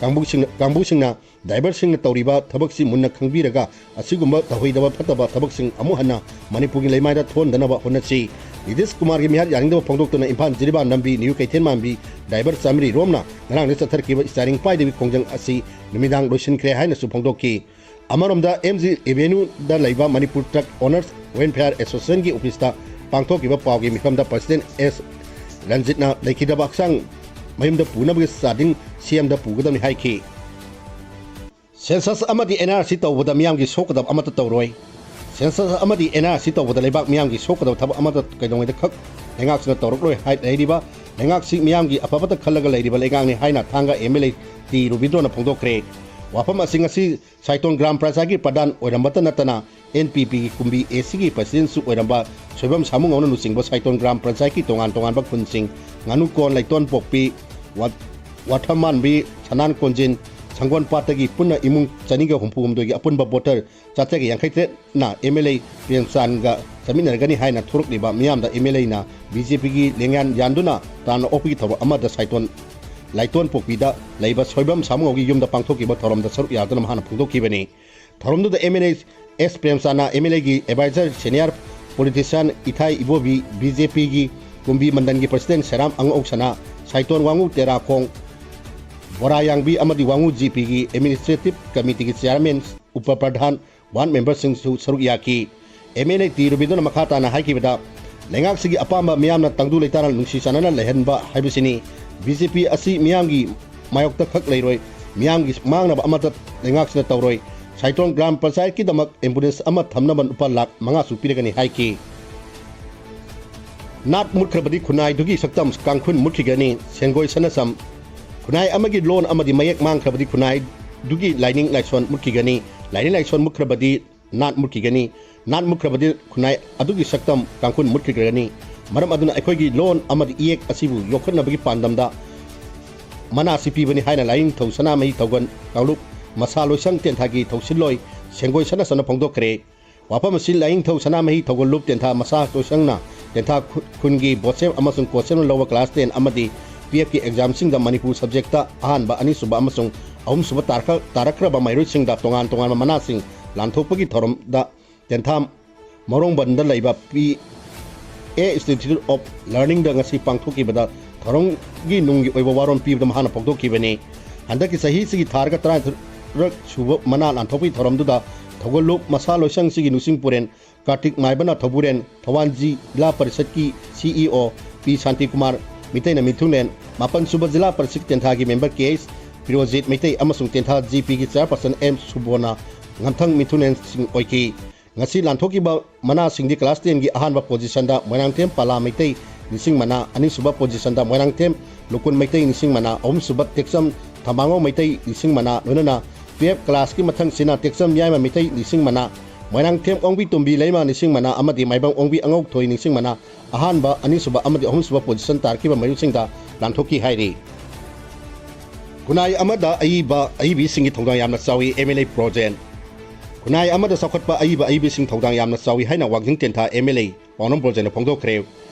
ꯀꯥꯡꯕꯨꯁꯤꯡꯅ, ꯀꯥꯡꯕꯨꯁꯤꯡꯅ ꯗ꯭ꯔꯥꯏꯚꯔꯁꯤꯡꯅ ꯇꯧꯔꯤꯕ ꯊꯕꯛꯁꯤ ꯃꯨꯟꯅ ꯈꯪꯕꯤꯔꯒ ꯑꯁꯤꯒꯨꯝꯕ ꯇꯧꯍꯩꯗꯕ ꯐꯠꯇꯕ ꯊꯕꯛꯁꯤꯡ ꯑꯃꯨꯛ ꯍꯟꯅ ꯃꯅꯤꯄꯨꯔꯒꯤ ꯂꯩꯃꯥꯏꯗ ꯊꯣꯛꯍꯟꯗꯅꯕ ꯍꯣꯠꯅꯁꯤ꯫ ꯅꯤꯇꯤꯁ ꯀꯨꯃꯥꯔꯒꯤ ꯃꯤꯍꯥꯠ ꯌꯥꯅꯤꯡꯗꯕ ꯐꯣꯡꯗꯣꯛꯇꯨꯅ ꯏꯝꯐꯥꯜ ꯖꯤꯔꯤꯕꯥꯝ ꯂꯝꯕꯤ ꯅ꯭ꯌꯨ ꯀꯩꯊꯦꯜ ꯃꯥꯟꯕꯤ ꯗ꯭ꯔꯥꯏꯚꯔ ꯆꯥꯃꯔꯤ ꯔꯣꯝꯅ ꯉꯔꯥꯡꯗ ꯆꯠꯊꯔꯛꯈꯤꯕ ꯏꯁꯇꯤꯌꯥꯔꯤꯡ ꯄꯥꯏꯗꯕꯤ ꯈꯣꯡꯖꯪ ꯑꯁꯤ ꯅꯨꯃꯤꯗꯥꯡ ꯂꯣꯏꯁꯤꯟꯈ꯭ꯔꯦ ꯍꯥꯏꯅꯁꯨ ꯐꯣꯡꯗꯣꯛꯈꯤ꯫ ꯑꯃꯔꯣꯝꯗ ꯑꯦꯝ ꯖꯤ ꯑꯦꯚꯦꯅ꯭ꯌꯨꯗ ꯂꯩꯕ ꯃꯅꯤꯄꯨꯔ ꯇ꯭ꯔꯛ ꯑꯣꯅꯔꯁ ꯋꯦꯜꯐꯤꯌꯥꯔ ꯑꯦꯁꯣꯁꯤꯌꯦꯁꯟꯒꯤ ꯑꯣꯐꯤꯁꯇ ꯄꯥꯡꯊꯣꯛꯈꯤꯕ ꯄꯥꯎꯒꯤ ꯃꯤꯐꯝꯗ ꯄ꯭ꯔꯁꯤꯗꯦꯟꯠ ꯑꯦꯁ ꯔꯟꯖꯤꯠꯅ ꯂꯩꯈꯤꯗꯕ ꯍꯛꯆꯥꯡ ꯃꯌꯨꯝꯗ ꯄꯨꯅꯕꯒꯤ ꯆꯥꯗꯤꯡ ꯁꯤ ꯑꯦꯝꯗ ꯄꯨꯒꯗꯕꯅꯤ ꯍꯥꯏꯈꯤ꯫ ꯁꯦꯟꯁꯁ ꯑꯃꯗꯤ ꯑꯦꯟ ꯑꯥꯔ ꯁꯤ ꯇꯧꯕꯗ ꯃꯤꯌꯥꯝꯒꯤ ꯁꯣꯛꯀꯗꯕ ꯑꯃꯠꯇ ꯇꯧꯔꯣꯏ꯫ ꯁꯦꯟꯁꯁ ꯑꯃꯗꯤ ꯑꯦꯟ ꯑꯥꯔ ꯁꯤ ꯇꯧꯕꯗ ꯂꯩꯕꯥꯛ ꯃꯤꯌꯥꯝꯒꯤ ꯁꯣꯛꯀꯗꯕ ꯊꯕꯛ ꯑꯃꯠꯇ ꯀꯩꯗꯧꯉꯩꯗ ꯈꯛ ꯂꯩꯉꯥꯛꯁꯤꯅ ꯇꯧꯔꯛꯂꯣꯏ ꯍꯥꯏ ꯂꯩꯔꯤꯕ ꯂꯩꯉꯥꯛꯁꯤ ꯃꯤꯌꯥꯝꯒꯤ ꯑꯐꯕꯇ ꯈꯜꯂꯒ ꯂꯩꯔꯤꯕ ꯂꯩꯉꯥꯛꯅꯤ ꯍꯥꯏꯅ ꯊꯥꯡꯒ ꯑꯦꯝ ꯑꯦꯜ ꯑꯦ ꯇꯤ ꯔꯣꯕꯤꯟꯗ꯭ꯔꯣꯅ ꯐꯣꯡꯗꯣꯛꯈ꯭ꯔꯦ꯫ ꯋꯥꯐꯝ ꯑꯁꯤ ꯉꯁꯤ ꯁꯥꯏꯇꯣꯟ ꯒ꯭ꯔꯥꯝ ꯄ꯭ꯔꯖꯥꯒꯤ ꯄ꯭ꯔꯙꯥꯟ ꯑꯣꯏꯔꯝꯕꯇ ꯅꯠꯇꯅ ꯑꯦꯟ ꯄꯤ ꯄꯤꯒꯤ ꯀꯨꯝꯕꯤ ꯑꯦ ꯁꯤꯒꯤ ꯄ꯭ꯔꯁꯤꯗꯦꯟꯁꯨ ꯑꯣꯏꯔꯝꯕ ꯁꯣꯏꯕꯝ ꯁꯥꯃꯨꯉꯧꯅ ꯂꯨꯆꯤꯡꯕ ꯁꯥꯏꯇꯣꯟ ꯒ꯭ꯔꯥꯝ ꯄ꯭ꯔꯖꯥꯒꯤ ꯇꯣꯉꯥꯟ ꯇꯣꯉꯥꯟꯕ ꯈꯨꯟꯁꯤꯡ ꯉꯥꯅꯨꯀꯣꯟ, ꯂꯩꯇꯣꯟ ꯄꯣꯛꯄꯤ, ꯋꯥ-, ꯋꯥꯊꯝꯃꯥꯟꯕꯤ, ꯁꯅꯥꯟ ꯀꯣꯟꯖꯤꯟ, ꯁꯪꯒꯣꯟ ꯄꯥꯠꯇꯒꯤ ꯄꯨꯟꯅ ꯏꯃꯨꯡ ꯆꯅꯤꯒ ꯍꯨꯝꯐꯨ ꯍꯨꯝꯗꯣꯏꯒꯤ ꯑꯄꯨꯟꯕ ꯚꯣꯇꯔ ꯆꯥꯇ꯭ꯔꯦꯠꯀ ꯌꯥꯡꯈꯩ ꯇꯔꯦꯠꯅ ꯑꯦꯝ ꯑꯦꯜ ꯑꯦ ꯄ꯭ꯔꯦꯝꯆꯥꯟꯒ ꯆꯠꯃꯤꯟꯅꯔꯒꯅꯤ ꯍꯥꯏꯅ ꯊꯣꯔꯛꯂꯤꯕ ꯃꯤꯌꯥꯝꯗ ꯑꯦꯝ ꯑꯦꯜ ꯑꯦꯅ ꯕꯤ ꯖꯦ ꯄꯤꯒꯤ ꯂꯦꯡꯌꯥꯟ ꯌꯥꯟꯗꯨꯅ ꯇꯔꯥꯝꯅ ꯑꯣꯛꯄꯒꯤ ꯊꯧꯔꯝ ꯑꯃꯗ ꯁꯥꯏꯇꯣꯟ ꯂꯥꯏꯇꯣꯟ ꯄꯣꯛꯄꯤꯗ ꯂꯩꯕ ꯁꯣꯏꯕꯝ ꯁꯥꯃꯨꯉꯧꯒꯤ ꯌꯨꯝꯗ ꯄꯥꯡꯊꯣꯛꯈꯤꯕ ꯊꯧꯔꯝꯗ ꯁꯔꯨꯛ ꯌꯥꯗꯨꯅ ꯃꯍꯥꯛꯅ ꯐꯣꯡꯗꯣꯛꯈꯤꯕꯅꯤ꯫ ꯊꯧꯔꯝꯗꯨꯗ ꯑꯦꯝ ꯑꯦꯜ ꯑꯦ ꯑꯦꯁ ꯄ꯭ꯔꯦꯝꯆꯥꯟꯅ, ꯑꯦꯝ ꯑꯦꯜ ꯑꯦꯒꯤ adviser senior politician Ithai Ibobi, B J ꯄꯤꯒꯤ ꯀꯨꯝꯕꯤ ꯃꯟꯗꯟꯒꯤ ꯄ꯭ꯔꯁꯤꯗꯦꯟ ꯁꯦꯔꯥꯝ ꯑꯉꯧꯁꯅꯥ, ꯁꯥꯏꯇꯣꯟ ꯋꯥꯉꯨ ꯇꯦꯔꯥꯈꯣꯡ, ꯕꯣꯔꯥꯌꯥꯡꯕꯤ ꯑꯃꯗꯤ ꯋꯥꯉꯨ ꯖꯤ ꯄꯤꯒꯤ ꯑꯦꯗꯃꯤꯅꯤꯁꯇ꯭ꯔꯦꯇꯤꯚ ꯀꯃꯤꯇꯤꯒꯤ ꯆꯤꯌꯥꯔꯃꯦꯟ, ꯎꯄ ꯄ꯭ꯔꯙꯥꯟ, ꯋꯥꯔꯗ ꯃꯦꯝꯕꯔꯁꯤꯡꯁꯨ ꯁꯔꯨꯛ ꯌꯥꯈꯤ꯫ ꯑꯦꯝ ꯑꯦꯜ ꯑꯦ ꯇꯤ ꯔꯣꯕꯤꯟꯗ꯭ꯔꯣꯅ ꯃꯈꯥ ꯇꯥꯅ ꯍꯥꯏꯈꯤꯕꯗ, ꯂꯩꯉꯥꯛꯁꯤꯒꯤ ꯑꯄꯥꯝꯕ ꯃꯤꯌꯥꯝꯅ ꯇꯪꯗꯨ ꯂꯩꯇꯥꯅ ꯅꯨꯡꯁꯤ ꯆꯥꯟꯅꯅ ꯂꯩꯍꯟꯕ ꯍꯥꯏꯕꯁꯤꯅꯤ꯫ ꯕꯤ ꯖꯦ ꯄꯤ ꯑꯁꯤ ꯃꯤꯌꯥꯝꯒꯤ ꯃꯥꯌꯣꯛꯇ ꯈꯛ ꯂꯩꯔꯣꯏ, ꯃꯤꯌꯥꯝꯒꯤ ꯃꯥꯡꯅꯕ ꯑꯃꯠꯇ ꯂꯩꯉꯥꯛꯁꯤꯅ ꯇꯧꯔꯣꯏ꯫ ꯁꯥꯏꯇꯣꯟ ꯒ꯭ꯔꯥꯝ ꯄꯟꯆꯥꯌꯠꯀꯤꯗꯃꯛ ꯑꯦꯝꯕꯨꯂꯦꯟꯁ ꯑꯃ ꯊꯝꯅꯕ ꯂꯨꯄꯥ ꯂꯥꯈ ꯃꯉꯥꯁꯨ ꯄꯤꯔꯒꯅꯤ ꯍꯥꯏꯈꯤ꯫ ꯅꯥꯠ ꯃꯨꯠꯈ꯭ꯔꯕꯗꯤ ꯈꯨꯟꯅꯥꯏꯗꯨꯒꯤ ꯁꯛꯇꯝ ꯀꯥꯡꯈꯨꯜ ꯃꯨꯠꯈꯤꯒꯅꯤ, ꯁꯦꯡꯒꯣꯏ ꯁꯅꯥꯁꯝ꯫ ꯈꯨꯟꯅꯥꯏ ꯑꯃꯒꯤ ꯂꯣꯟ ꯑꯃꯗꯤ ꯃꯌꯦꯛ ꯃꯥꯡꯈ꯭ꯔꯕꯗꯤ ꯈꯨꯟꯅꯥꯏꯗꯨꯒꯤ ꯂꯥꯏꯅꯤꯡ ꯂꯥꯏꯁꯣꯟ ꯃꯨꯠꯈꯤꯒꯅꯤ, ꯂꯥꯏꯅꯤꯡ ꯂꯥꯏꯁꯣꯟ ꯃꯨꯠꯈ꯭ꯔꯕꯗꯤ ꯅꯥꯠ ꯃꯨꯠꯈꯤꯒꯅꯤ, ꯅꯥꯠ ꯃꯨꯠꯈ꯭ꯔꯕꯗꯤ ꯈꯨꯟꯅꯥꯏ ꯑꯗꯨꯒꯤ ꯁꯛꯇꯝ ꯀꯥꯡꯈꯨꯜ ꯃꯨꯠꯈꯤꯒꯅꯤ꯫ ꯃꯔꯝ ꯑꯗꯨꯅ ꯑꯩꯈꯣꯏꯒꯤ ꯂꯣꯟ ꯑꯃꯗꯤ ꯏꯌꯦꯛ ꯑꯁꯤꯕꯨ ꯌꯣꯛꯈꯠꯅꯕꯒꯤ ꯄꯥꯟꯗꯝꯗ ꯃꯅꯥ ꯑꯁꯤ ꯄꯤꯕꯅꯤ ꯍꯥꯏꯅ ꯂꯥꯏꯅꯤꯡꯊꯧ ꯁꯅꯥꯃꯍꯤ ꯊꯧꯒꯜ ꯀꯥꯡꯂꯨꯞ ꯃꯁꯥ ꯂꯣꯏꯁꯪ ꯇꯦꯟꯊꯥꯒꯤ ꯊꯧꯁꯤꯜꯂꯣꯏ ꯁꯦꯡꯒꯣꯏ ꯁꯠꯅ ꯁꯠꯅ ꯐꯣꯡꯗꯣꯛꯈ꯭ꯔꯦ꯫ ꯋꯥꯐꯝ ꯑꯁꯤ ꯂꯥꯏꯅꯤꯡꯊꯧ ꯁꯅꯥꯃꯍꯤ ꯊꯧꯒꯜ ꯂꯨꯞ ꯇꯦꯟꯊꯥ ꯃꯁꯥ ꯂꯣꯏꯁꯪꯅ ꯇꯦꯟꯊꯥ ꯈꯨ-, ꯈꯨꯟꯒꯤ ꯕꯣꯠꯁꯦꯞ ꯑꯃꯁꯨꯡ ꯀꯣꯠꯁꯦꯞꯅ ꯂꯧꯕ class ten ꯑꯃꯗꯤ twelve ꯀꯤ exam ꯁꯤꯡꯗ ꯃꯅꯤꯄꯨꯔ subject ꯇ ꯑꯍꯥꯟꯕ, ꯑꯅꯤꯁꯨꯕ ꯑꯃꯁꯨꯡ ꯑꯍꯨꯝꯁꯨꯕ ꯇꯥꯔꯛꯈ-, ꯇꯥꯔꯛꯈ꯭ꯔꯕ ꯃꯍꯩꯔꯣꯏꯁꯤꯡꯗ ꯇꯣꯉꯥꯟ ꯇꯣꯉꯥꯟꯕ ꯃꯅꯥꯁꯤꯡ ꯂꯥꯟꯊꯣꯛꯄꯒꯤ ꯊꯧꯔꯝꯗ ꯇꯦꯟꯊꯥ ꯃꯔꯣꯡꯕꯟꯗ ꯂꯩꯕ P A Institute of Learning ꯗ ꯉꯁꯤ ꯄꯥꯡꯊꯣꯛꯈꯤꯕꯗ ꯊꯧꯔꯝꯒꯤ ꯅꯨꯡꯒꯤ ꯑꯣꯏꯕ ꯋꯥꯔꯣꯜ ꯄꯤꯕꯗ ꯃꯍꯥꯛꯅ ꯐꯣꯡꯗꯣꯛꯈꯤꯕꯅꯤ꯫ ꯍꯟꯗꯛꯀꯤ ꯆꯍꯤꯁꯤꯒꯤ ꯊꯥꯔꯒ ꯇꯔꯥꯇꯔꯨꯛ ꯁꯨꯕ ꯃꯅꯥ ꯂꯥꯟꯊꯣꯛꯄꯒꯤ ꯊꯧꯔꯝꯗꯨꯗ ꯊꯧꯒꯜꯂꯨꯞ ꯃꯁꯥ ꯂꯣꯏꯁꯪꯁꯤꯒꯤ ꯂꯨꯆꯤꯡ ꯄꯨꯔꯦꯟ ꯀꯥꯔꯇꯤꯛ ꯃꯥꯏꯕꯅ ꯊꯧꯕꯨꯔꯦꯟ, ꯊꯧꯕꯥꯜ ꯖꯤꯂꯥ ꯄꯔꯤꯁꯠꯀꯤ C E O P Shantikumar ꯃꯤꯇꯩꯅ ꯃꯤꯊꯨꯡꯂꯦꯟ, ꯃꯥꯄꯟ ꯁꯨꯕ ꯖꯤꯂꯥ parishad ꯇꯦꯟꯊꯥꯒꯤ member K H ꯐꯤꯔꯣꯖꯤꯠ Meitei ꯑꯃꯁꯨꯡ ꯇꯦꯟꯊꯥ G P ꯒꯤ chairperson M ꯁꯨꯕꯣꯅ ꯉꯝꯊꯪ ꯃꯤꯊꯨꯡꯂꯦꯟꯁꯤꯡ ꯑꯣꯏꯈꯤ꯫ ꯉꯁꯤ ꯂꯥꯟꯊꯣꯛꯈꯤꯕ ꯃꯅꯥꯁꯤꯡꯗꯤ class ten ꯒꯤ ꯑꯍꯥꯟꯕ position ꯗ ꯃꯣꯏꯔꯥꯡꯊꯦꯝ ꯄꯥꯂꯥ ꯃꯩꯇꯩ ꯂꯤꯁꯤꯡ ꯃꯅꯥ, ꯑꯅꯤꯁꯨꯕ position ꯗ ꯃꯣꯏꯔꯥꯡꯊꯦꯝ ꯂꯨꯀꯨꯟ ꯃꯩꯇꯩ ꯂꯤꯁꯤꯡ ꯃꯅꯥ, ꯑꯍꯨꯝꯁꯨꯕ ꯇꯦꯛꯆꯝ ꯊꯝꯕꯥꯉꯧ ꯃꯩꯇꯩ ꯂꯤꯁꯤꯡ ꯃꯅꯥ, ꯂꯣꯏꯅꯅ twelve class ꯀꯤ ꯃꯊꯪꯁꯤꯅ ꯇꯦꯛꯆꯝ ꯌꯥꯏꯃ ꯃꯩꯇꯩ ꯂꯤꯁꯤꯡ ꯃꯅꯥ, ꯃꯣꯏꯔꯥꯡꯊꯦꯝ ꯑꯣꯡꯕꯤ ꯇꯣꯝꯕꯤ ꯂꯩꯃ ꯂꯤꯁꯤꯡ ꯃꯅꯥ ꯑꯃꯗꯤ ꯃꯥꯏꯕꯝ ꯑꯣꯡꯕꯤ ꯑꯉꯧꯊꯣꯏ ꯂꯤꯁꯤꯡ ꯃꯅꯥ ꯑꯍꯥꯟꯕ, ꯑꯅꯤꯁꯨꯕ ꯑꯃꯗꯤ ꯑꯍꯨꯝꯁꯨꯕ position ꯇꯥꯔꯛꯈꯤꯕ ꯃꯍꯩꯔꯣꯏꯁꯤꯡꯗ ꯂꯥꯟꯊꯣꯛꯈꯤ ꯍꯥꯏꯔꯤ꯫ ꯈꯨꯟꯅꯥꯏ ꯑꯃꯗ ꯑꯏꯕ ꯑꯏꯕꯤꯁꯤꯡꯒꯤ ꯊꯧꯗꯥꯡ ꯌꯥꯝꯅ ꯆꯥꯎꯏ, M L A ꯕ꯭ꯔꯣꯖꯦꯟ꯫ ꯈꯨꯟꯅꯥꯏ ꯑꯃꯗ ꯆꯥꯎꯈꯠꯄ ꯑꯏꯕ ꯑꯏꯕꯤꯁꯤꯡ ꯊꯧꯗꯥꯡ ꯌꯥꯝꯅ ꯆꯥꯎꯏ ꯍꯥꯏꯅ ꯋꯥꯡꯖꯤꯡ ꯇꯦꯟꯊꯥ M L A ꯄꯥꯎꯅꯝ ꯕ꯭ꯔꯣꯖꯦꯟꯅ ꯐꯣꯡꯗꯣꯛꯈ꯭ꯔꯦ꯫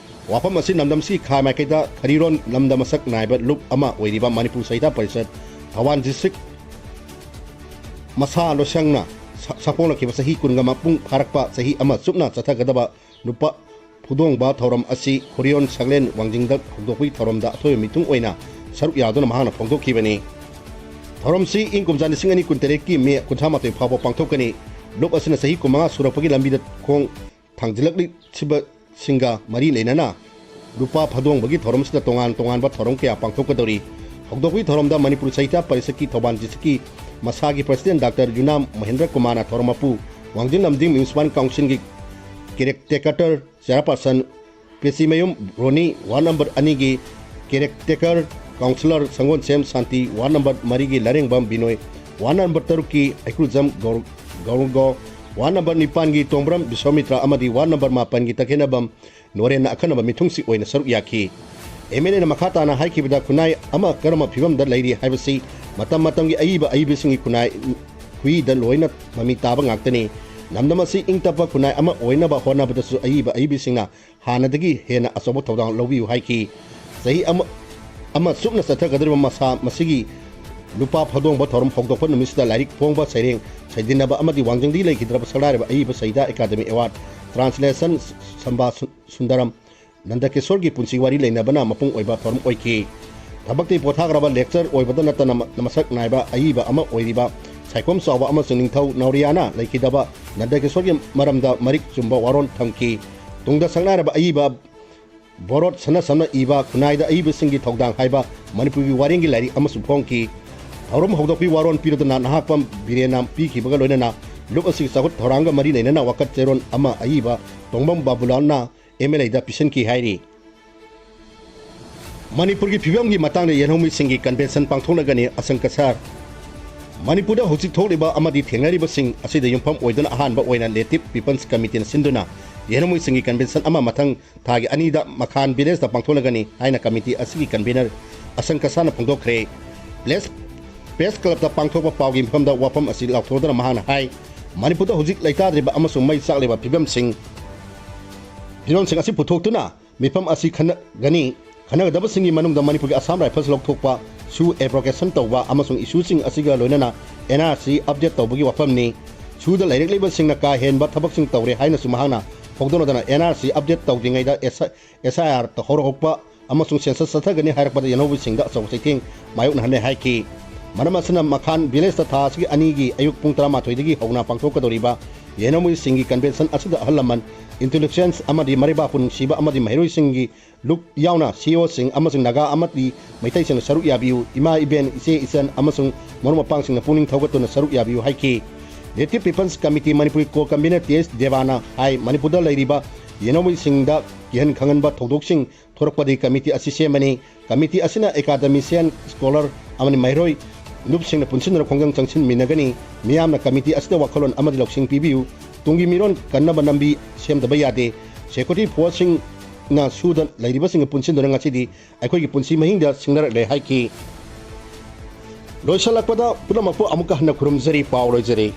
ꯋꯥꯐꯝ ꯑꯁꯤ ꯂꯝꯗꯝꯁꯤ ꯈꯥ ꯃꯥꯏꯀꯩꯗ ꯈꯔꯤꯔꯣꯟ ꯂꯝꯗ ꯃꯁꯛ ꯅꯥꯏꯕ ꯂꯨꯞ ꯑꯃ ꯑꯣꯏꯔꯤꯕ ꯃꯅꯤꯄꯨꯔ ꯁꯥꯍꯤꯇ꯭ꯌ ꯄꯔꯤꯁꯠ ꯊꯧꯕꯥꯜ district ꯃꯁꯥ ꯂꯣꯏꯁꯪꯅ ꯁ-, ꯁꯛꯐꯣꯡꯂꯛꯈꯤꯕ ꯆꯍꯤ ꯀꯨꯟꯒ ꯃꯄꯨꯡ ꯐꯥꯔꯛꯄ ꯆꯍꯤ ꯑꯃ ꯆꯨꯞꯅ ꯆꯠꯊꯒꯗꯕ ꯅꯨꯄꯥ ꯐꯨꯗꯣꯡꯕ ꯊꯧꯔꯝ ꯑꯁꯤ ꯈꯣꯔꯤꯌꯣꯟ ꯁꯪꯂꯦꯟ ꯋꯥꯡꯖꯤꯡꯗ ꯍꯧꯗꯣꯛꯄꯒꯤ ꯊꯧꯔꯝꯗ ꯑꯊꯣꯏꯕ ꯃꯤꯊꯨꯡ ꯑꯣꯏꯅ ꯁꯔꯨꯛ ꯌꯥꯗꯨꯅ ꯃꯍꯥꯛꯅ ꯐꯣꯡꯗꯣꯛꯈꯤꯕꯅꯤ꯫ ꯊꯧꯔꯝꯁꯤ ꯏꯪ ꯀꯨꯝꯖꯥ ꯂꯤꯁꯤꯡ ꯑꯅꯤ ꯀꯨꯟꯇꯔꯦꯠꯀꯤ ꯃꯦ ꯀꯨꯟꯊ꯭ꯔꯥ ꯃꯥꯊꯣꯏ ꯐꯥꯎꯕ ꯄꯥꯡꯊꯣꯛꯀꯅꯤ꯫ ꯂꯨꯞ ꯑꯁꯤꯅ ꯆꯍꯤ ꯀꯨꯟꯃꯉꯥ ꯁꯨꯔꯛꯄꯒꯤ ꯂꯝꯕꯤꯗ ꯈꯣꯡ ꯊꯥꯡꯖꯤꯜꯂꯛꯂꯤꯕꯁꯤꯡꯒ ꯃꯔꯤ ꯂꯩꯅꯅ ꯅꯨꯄꯥ ꯐꯥꯗꯣꯡꯕꯒꯤ ꯊꯧꯔꯝꯁꯤꯗ ꯇꯣꯉꯥꯟ ꯇꯣꯉꯥꯟꯕ ꯊꯧꯔꯝ ꯀꯌꯥ ꯄꯥꯡꯊꯣꯛꯀꯗꯧꯔꯤ꯫ ꯍꯧꯗꯣꯛꯄꯒꯤ ꯊꯧꯔꯝꯗ ꯃꯅꯤꯄꯨꯔ ꯁꯥꯍꯤꯇ꯭ꯌ ꯄꯔꯤꯁꯠꯀꯤ ꯊꯧꯕꯥꯜ district ꯀꯤ ꯃꯁꯥꯒꯤ president ꯗꯥꯛꯇꯔ ꯌꯨꯅꯥꯝ ꯃꯍꯦꯟꯗ꯭ꯔ ꯀꯨꯃꯥꯔꯅ ꯊꯧꯔꯝ ꯃꯄꯨ, ꯋꯥꯡꯖꯤꯡ ꯂꯝꯗꯤꯡ municipal council ꯒꯤ caretaker chairperson ꯄꯦꯆꯤꯃꯌꯨꯝ ꯔꯣꯅꯤ, ward number ꯑꯅꯤꯒꯤ caretaker councillor ꯁꯪꯒꯣꯟꯁꯦꯝ ꯁꯥꯟꯇꯤ, ward number ꯃꯔꯤꯒꯤ ꯂꯥꯏꯔꯦꯡꯕꯝ ꯕꯤꯅꯣꯏ, ward number ꯇꯔꯨꯛꯀꯤ ꯍꯩꯀ꯭ꯔꯨꯖꯝ ꯒꯧꯔ-, ꯒꯧꯔꯒꯣ, ward number ꯅꯤꯄꯥꯟꯒꯤ ꯇꯣꯡꯕ꯭ꯔꯝ ꯕꯤꯁ꯭ꯋꯥꯃꯤꯇ꯭ꯔ ꯑꯃꯗꯤ ward number ꯃꯥꯄꯟꯒꯤ ꯇꯈꯦꯟꯅꯕꯝ ꯅꯣꯔꯦꯟꯅ ꯑꯈꯟꯅꯕ ꯃꯤꯊꯨꯡꯁꯤ ꯑꯣꯏꯅ ꯁꯔꯨꯛ ꯌꯥꯈꯤ꯫ M L A ꯅ ꯃꯈꯥ ꯇꯥꯅ ꯍꯥꯏꯈꯤꯕꯗ, ꯈꯨꯟꯅꯥꯏ ꯑꯃ ꯀꯔꯝꯕ ꯐꯤꯕꯝꯗ ꯂꯩꯔꯤ ꯍꯥꯏꯕꯁꯤ ꯃꯇꯝ ꯃꯇꯝꯒꯤ ꯑꯏꯕ ꯑꯏꯕꯤꯁꯤꯡꯒꯤ ꯈꯨꯟꯅꯥꯏ ꯍꯨꯏꯗ ꯂꯣꯏꯅ ꯃꯃꯤ ꯇꯥꯕ ꯉꯥꯛꯇꯅꯤ꯫ ꯂꯝꯗꯝ ꯑꯁꯤ ꯏꯪ ꯇꯞꯄ ꯈꯨꯟꯅꯥꯏ ꯑꯃ ꯑꯣꯏꯅꯕ ꯍꯣꯠꯅꯕꯗꯁꯨ ꯑꯏꯕ ꯑꯏꯕꯤꯁꯤꯡꯅ ꯍꯥꯟꯅꯗꯒꯤ ꯍꯦꯟꯅ ꯑꯆꯧꯕ ꯊꯧꯗꯥꯡ ꯂꯧꯕꯤꯌꯨ ꯍꯥꯏꯈꯤ꯫ ꯆꯍꯤ ꯑꯃ, ꯑꯃ ꯆꯨꯞꯅ ꯆꯠꯊꯒꯗꯧꯔꯤꯕ ꯃꯁꯥ ꯃꯁꯤꯒꯤ ꯂꯨꯄꯥ ꯐꯥꯗꯣꯡꯕ ꯊꯧꯔꯝ ꯍꯧꯗꯣꯛꯄ ꯅꯨꯃꯤꯠꯁꯤꯗ ꯂꯥꯏꯔꯤꯛ ꯐꯣꯡꯕ ꯁꯩꯔꯦꯡ ꯁꯩꯗꯤꯟꯅꯕ ꯑꯃꯗꯤ ꯋꯥꯡꯖꯤꯡꯗꯒꯤ ꯂꯩꯈꯤꯗ꯭ꯔꯕ ꯁꯛꯅꯥꯏꯔꯕ ꯑꯏꯕ ꯁꯍꯤꯗꯥ ꯑꯦꯀꯥꯗꯃꯤ ꯑꯦꯋꯥꯔꯗ ꯇ꯭ꯔꯥꯟꯁꯂꯦꯁꯟ ꯁꯝꯕꯥ ꯁꯨ-, ꯁꯨꯟꯗꯔꯝ ꯅꯟꯗꯀꯤꯁꯣꯔꯒꯤ ꯄꯨꯟꯁꯤ ꯋꯥꯔꯤ ꯅꯩꯅꯕꯅ ꯃꯄꯨꯡ ꯑꯣꯏꯕ ꯊꯧꯔꯝ ꯑꯣꯏꯈꯤ꯫ ꯊꯕꯛꯇꯤ ꯄꯣꯊꯥꯈ꯭ꯔꯕ ꯂꯦꯛꯆꯔ ꯑꯣꯏꯕꯗ ꯅꯠꯇꯅ ꯃ-, ꯃꯁꯛ ꯅꯥꯏꯕ ꯑꯏꯕ ꯑꯃ ꯑꯣꯏꯔꯤꯕ ꯁꯥꯏꯈꯣꯝ ꯆꯥꯎꯕ ꯑꯃꯁꯨꯡ ꯅꯤꯡꯊꯧ ꯅꯥꯎꯔꯤꯌꯥꯅ ꯂꯩꯈꯤꯗꯕ ꯅꯟꯗꯀꯤꯁꯣꯔꯒꯤ ꯃꯔꯝꯗ ꯃꯔꯤꯛ ꯆꯨꯝꯕ ꯋꯥꯔꯣꯜ ꯊꯝꯈꯤ꯫ ꯇꯨꯡꯗ ꯁꯛꯅꯥꯏꯔꯕ ꯑꯏꯕ ꯕꯣꯔꯣꯠ ꯁꯅ ꯁꯝꯅ ꯏꯕ ꯈꯨꯟꯅꯥꯏꯗ ꯑꯏꯕꯁꯤꯡꯒꯤ ꯊꯧꯗꯥꯡ ꯍꯥꯏꯕ ꯃꯅꯤꯄꯨꯔꯒꯤ ꯋꯥꯔꯦꯡꯒꯤ ꯂꯥꯏꯔꯤꯛ ꯑꯃꯁꯨ ꯐꯣꯡꯈꯤ꯫ ꯊꯧꯔꯝ ꯍꯧꯗꯣꯛꯄꯒꯤ ꯋꯥꯔꯣꯜ ꯄꯤꯔꯗꯨꯅ ꯅꯍꯥꯛꯄꯝ ꯕꯤꯔꯦꯟꯅ ꯄꯤꯈꯤꯕꯒ ꯂꯣꯏꯅꯅ ꯂꯨꯞ ꯑꯁꯤꯒꯤ ꯆꯥꯎꯈꯠ ꯊꯧꯔꯥꯡꯒ ꯃꯔꯤ ꯂꯩꯅꯅ ꯋꯥꯀꯠ ꯆꯦꯔꯣꯜ ꯑꯃ ꯑꯏꯕ ꯇꯣꯡꯕꯝ ꯕꯥꯕꯨꯂꯥꯜꯅ ꯑꯦꯝ ꯑꯦꯜ ꯑꯦꯗ ꯄꯤꯁꯤꯟꯈꯤ ꯍꯥꯏꯔꯤ꯫ ꯃꯅꯤꯄꯨꯔꯒꯤ ꯐꯤꯕꯝꯒꯤ ꯃꯇꯥꯡꯗ ꯌꯦꯜꯍꯧꯃꯤꯁꯤꯡꯒꯤ ꯀꯟꯚꯦꯟꯁꯟ ꯄꯥꯡꯊꯣꯛꯂꯒꯅꯤ ꯑꯁꯪ ꯀꯁꯥꯔ꯫ ꯃꯅꯤꯄꯨꯔꯗ ꯍꯧꯖꯤꯛ ꯊꯣꯛꯂꯤꯕ ꯑꯃꯗꯤ ꯊꯦꯡꯅꯔꯤꯕꯁꯤꯡ ꯑꯁꯤꯗ ꯌꯨꯝꯐꯝ ꯑꯣꯏꯗꯨꯅ ꯑꯍꯥꯟꯕ ꯑꯣꯏꯅ ꯅꯦꯇꯤꯚ ꯄꯤꯄꯜꯁ ꯀꯃꯤꯇꯤꯅ ꯁꯤꯟꯗꯨꯅ ꯌꯦꯜꯍꯧꯃꯤꯁꯤꯡꯒꯤ ꯀꯟꯚꯦꯟꯁꯟ ꯑꯃ ꯃꯊꯪ ꯊꯥꯒꯤ ꯑꯅꯤꯗ ꯃꯈꯥꯟ ꯚꯤꯂꯦꯖꯇ ꯄꯥꯡꯊꯣꯛꯂꯒꯅꯤ ꯍꯥꯏꯅ ꯀꯃꯤꯇꯤ ꯑꯁꯤꯒꯤ ꯀꯟꯚꯦꯅꯔ ꯑꯁꯪ ꯀꯁꯥꯔꯅ ꯐꯣꯡꯗꯣꯛꯈ꯭ꯔꯦ꯫ ꯄ꯭ꯂꯦꯁ-, ꯄ꯭ꯔꯦꯁ ꯀ꯭ꯂꯕꯇ ꯄꯥꯡꯊꯣꯛꯄ ꯄꯥꯎꯒꯤ ꯃꯤꯐꯝꯗ ꯋꯥꯐꯝ ꯑꯁꯤ ꯂꯥꯎꯊꯣꯛꯗꯨꯅ ꯃꯍꯥꯛꯅ ꯍꯥꯏ, ꯃꯅꯤꯄꯨꯔꯗ ꯍꯧꯖꯤꯛ ꯂꯩꯇꯥꯗ꯭ꯔꯤꯕ ꯑꯃꯁꯨꯡ ꯃꯩ ꯆꯥꯛꯂꯤꯕ ꯐꯤꯕꯝꯁꯤꯡ, ꯐꯤꯕꯝꯁꯤꯡ ꯑꯁꯤ ꯄꯨꯊꯣꯛꯇꯨꯅ ꯃꯤꯐꯝ ꯑꯁꯤ ꯈꯟꯅꯒꯅꯤ꯫ ꯈꯟꯅꯒꯗꯕꯁꯤꯡꯒꯤ ꯃꯅꯨꯡꯗ ꯃꯅꯤꯄꯨꯔꯒꯤ ꯑꯁꯥꯝ ꯔꯥꯏꯐꯜꯁ ꯂꯧꯊꯣꯛꯄ, ꯁꯨ ꯑꯦꯕ꯭ꯔꯣꯒꯦꯁꯟ ꯇꯧꯕ ꯑꯃꯁꯨꯡ ꯏꯁꯨꯁꯤꯡ ꯑꯁꯤꯒ ꯂꯣꯏꯅꯅ ꯑꯦꯟ ꯑꯥꯔ ꯁꯤ ꯑꯞꯗꯦꯠ ꯇꯧꯕꯒꯤ ꯋꯥꯐꯝꯅꯤ꯫ ꯁꯨꯗ ꯂꯩꯔꯛꯂꯤꯕꯁꯤꯡꯅ ꯀꯥ ꯍꯦꯟꯕ ꯊꯕꯛꯁꯤꯡ ꯇꯧꯔꯦ ꯍꯥꯏꯅꯁꯨ ꯃꯍꯥꯛꯅ ꯐꯣꯡꯗꯣꯛꯅꯗꯅ ꯑꯦꯟ ꯑꯥꯔ ꯁꯤ ꯑꯞꯗꯦꯠ ꯇꯧꯗ꯭ꯔꯤꯉꯩꯗ ꯑꯦꯁ-, ꯑꯦꯁ ꯑꯥꯏ ꯑꯥꯔ ꯇꯧꯍꯧꯔꯛꯄ ꯑꯃꯁꯨꯡ ꯁꯦꯟꯁꯁ ꯆꯠꯊꯒꯅꯤ ꯍꯥꯏꯔꯛꯄꯗ ꯌꯦꯜꯍꯧꯃꯤꯁꯤꯡꯗ ꯑꯆꯧꯕ ꯆꯩꯊꯦꯡ ꯃꯥꯌꯣꯛꯅꯍꯜꯂꯦ ꯍꯥꯏꯈꯤ꯫ ꯃꯔꯝ ꯑꯁꯤꯅ ꯃꯈꯥꯟ ꯚꯤꯂꯦꯖꯇ ꯊꯥ ꯑꯁꯤꯒꯤ ꯑꯅꯤꯒꯤ ꯑꯌꯨꯛ ꯄꯨꯡ ꯇꯔꯥꯃꯥꯊꯣꯏꯗꯒꯤ ꯍꯧꯅ ꯄꯥꯡꯊꯣꯛꯀꯗꯧꯔꯤꯕ ꯌꯦꯜꯍꯧꯃꯤꯁꯤꯡꯒꯤ ꯀꯟꯚꯦꯟꯁꯟ ꯑꯁꯤꯗ ꯑꯍꯜ ꯂꯃꯟ, ꯏꯟꯇꯦꯂꯦꯛꯆꯨꯋꯦꯜꯁ ꯑꯃꯗꯤ ꯃꯔꯩꯕꯥꯛꯄꯨ ꯅꯨꯡꯁꯤꯕ ꯑꯃꯗꯤ ꯃꯍꯩꯔꯣꯏꯁꯤꯡꯒꯤ ꯂꯨꯞ ꯌꯥꯎꯅ ꯁꯤ ꯏ ꯑꯣꯁꯤꯡ ꯑꯃꯁꯨꯡ ꯅꯥꯒꯥ ꯑꯃꯗꯤ ꯃꯩꯇꯩꯁꯤꯡꯅ ꯁꯔꯨꯛ ꯌꯥꯕꯤꯌꯨ, ꯏꯃꯥ ꯏꯕꯦꯟ, ꯏꯆꯦ ꯏꯆꯟ ꯑꯃꯁꯨꯡ ꯃꯔꯨꯞ ꯃꯄꯥꯡꯁꯤꯡꯅ ꯄꯨꯛꯅꯤꯡ ꯊꯧꯒꯠꯇꯨꯅ ꯁꯔꯨꯛ ꯌꯥꯕꯤꯌꯨ ꯍꯥꯏꯈꯤ꯫ ꯅꯦꯇꯤꯚ ꯄꯤꯄꯜꯁ ꯀꯃꯤꯇꯤ ꯃꯅꯤꯄꯨꯔꯒꯤ ꯀꯣ ꯀꯟꯚꯤꯅꯔ ꯇꯤ ꯑꯦꯁ ꯗꯦꯕꯥꯅ ꯍꯥꯏ, ꯃꯅꯤꯄꯨꯔꯗ ꯂꯩꯔꯤꯕ ꯌꯦꯜꯍꯧꯃꯤꯁꯤꯡꯗ ꯀꯤꯍꯟ ꯈꯪꯍꯟꯕ ꯊꯧꯗꯣꯛꯁꯤꯡ ꯊꯣꯔꯛꯄꯗꯒꯤ ꯀꯃꯤꯇꯤ ꯑꯁꯤ ꯁꯦꯝꯕꯅꯤ꯫ ꯀꯃꯤꯇꯤ ꯑꯁꯤꯅ ꯑꯦꯀꯥꯗꯃꯤꯁꯤꯌꯥꯟ, ꯁ꯭ꯀꯣꯂꯔ ꯑꯃꯗꯤ ꯃꯍꯩꯔꯣꯏ ꯂꯨꯞꯁꯤꯡꯅ ꯄꯨꯟꯁꯤꯟꯗꯨꯅ ꯈꯣꯡꯖꯪ ꯆꯪꯁꯤꯟꯃꯤꯟꯅꯒꯅꯤ꯫ ꯃꯤꯌꯥꯝꯅ ꯀꯃꯤꯇꯤ ꯑꯁꯤꯗ ꯋꯥꯈꯜꯂꯣꯟ ꯑꯃꯗꯤ ꯂꯧꯁꯤꯡ ꯄꯤꯕꯤꯌꯨ꯫ ꯇꯨꯡꯒꯤ ꯃꯤꯔꯣꯟ ꯀꯟꯅꯕ ꯂꯝꯕꯤ ꯁꯦꯝꯗꯕ ꯌꯥꯗꯦ꯫ ꯁꯦꯀ꯭ꯌꯨꯔꯤꯇꯤ ꯐꯣꯔꯁꯁꯤꯡꯅ ꯁꯨꯗ ꯂꯩꯔꯤꯕꯁꯤꯡꯒ ꯄꯨꯟꯁꯤꯟꯗꯨꯅ ꯉꯁꯤꯗꯤ ꯑꯩꯈꯣꯏꯒꯤ ꯄꯨꯟꯁꯤ ꯃꯍꯤꯡꯗ ꯁꯤꯡꯅꯔꯛꯂꯦ ꯍꯥꯏꯈꯤ꯫ ꯂꯣꯏꯁꯤꯜꯂꯛꯄꯗ ꯄꯨꯝꯅꯃꯛꯄꯨ ꯑꯃꯨꯛꯀ ꯍꯟꯅ ꯈꯨꯔꯨꯝꯖꯔꯤ, ꯄꯥꯎ ꯂꯣꯏꯖꯔꯤ꯫